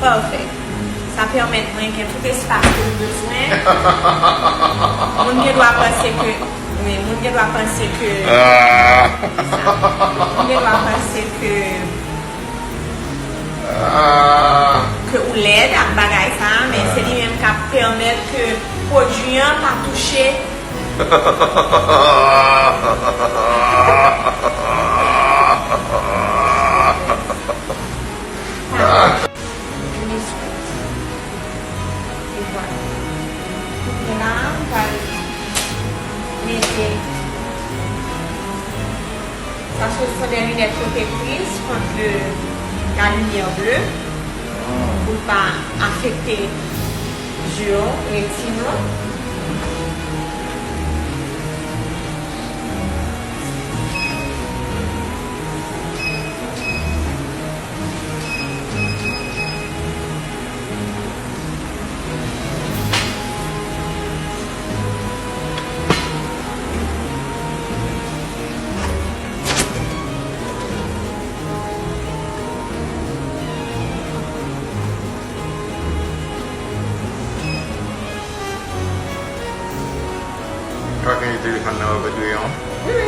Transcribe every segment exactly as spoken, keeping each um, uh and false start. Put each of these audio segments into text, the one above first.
Pafè. Sa pèmèt mwen gen tout espas ke m bezwen. Moun gen dwa panse ke, wi, moun gen dwa panse ke, ah, moun gen dwa panse ke, ah, ke ou lèd ak bagay sa, men se li menm k ap pèmèt ke pwodui an pa touche. Kounye la, m pral mete, sa se sont des lunettes protectrices contre le, la lumière bleue, pou l pa afekte je w, retin ou. Ou ka kenbe telefòn nan avèk reyon? Wi, wi.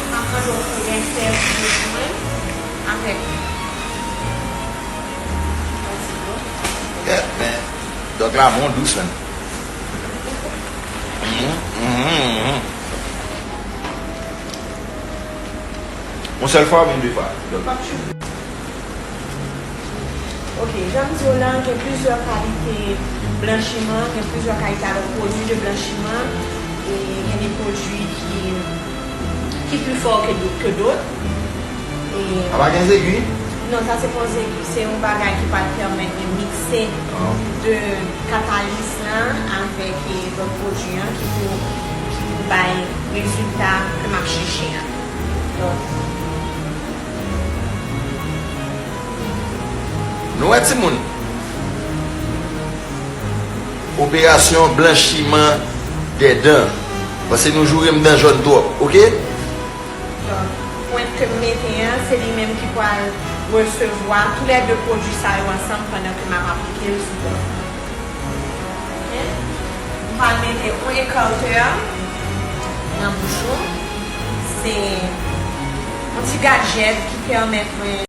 M ap mande w pou lensèl pou mwen avèk yon ti dlo. Yeah, men, dòk la bon dous, menn. Mhm, mhm, mhm. Yon sèl fwa oubyen de fwa? Ok, jan m di w la, gen plizyè kalite blanchiman, gen plizyè kalite alò pwodui de blanchiman, e gen de pwodui ki, ki pi fò ke do-, ke dòt. E a pa gen zegwi? Non, sa se pa yon zegwi, se yon bagay ki pral pèmèt mwen mikse, ah, de katalis lan avèk, e, lòt pwodui an ki pou, ki pou bay rezilta ke m ap chèche an. Donk, nou wè timoun. Operasyon blanchiman dè dan. Paske nou joure m dan jòn twòp, oke? Donk, pwent ke m mete an, se li menm ki pral resevwa toulède pwodui sa yo ansanm pandan ke m ap aplike l sou kò. Ok? M pral mete yon ekatè nan bouch ou. Se yon ti gadjèt ki pèmèt mwen